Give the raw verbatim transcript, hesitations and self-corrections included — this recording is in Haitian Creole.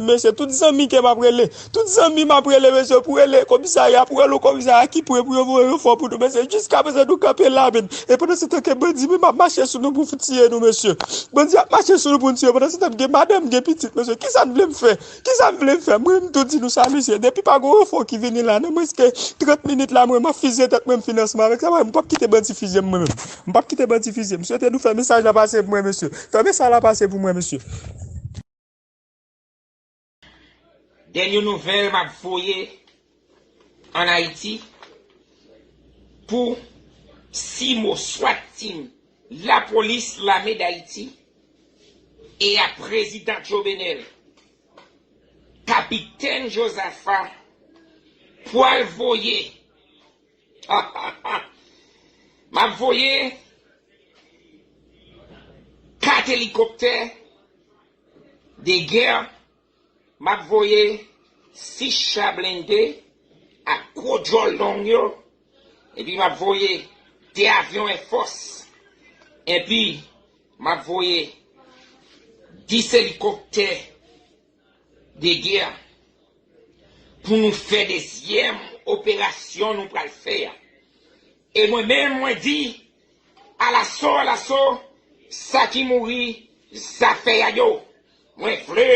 Mesye, tout zanmi ke m ap rele, tout zanmi m ap rele, mesye, pou rele komisarya, pou rele komisarya ki pre pou yo voye ranfò pou nou, mesye. Jiskaprezan nou kanpe la, men. E pandan se tan ke bandi menm ap mache sou nou pou tiye nou, mesye. Bandi ap mache sou nou pou n tiye. Pandan se tan m gen madanm, m gen pitit, mesye. Kisa n vle m fè? Kisa n vle m fè? Mwen, m tou di nou sa, mesye. Depi pa gen ranfò ki vini la, nan mwens ke trant minit la, mwen, m ap fizye tèt mwen, m fin ansanm avèk sa. Mwen, m p ap kite bandi fizye m, mwen menm. M p ap kite bandi fizye m. M swete nou fè mesaj la pase pou mwen, mesye. Fè mesaj la pase pou mwen, mesye. Dènye nouvèl m ap voye ann Ayiti pou CIMO, SWAT Team, Lapolis Lame Dayiti e a Prezidan Jovenel, Kapitèn Jozafa pwal voye m ap voye kat elikoptè de gè, m ap voye sis cha blende ak gwo djòl long yo, epi m ap voye de avyon Air Force, epi m ap voye dis elikoptè de gè pou nou fè dezyèm operasyon nou pral fè a. E mwen menm, mwen di, alaso, alaso, sa ki mouri, zafè a yo. Mwen vle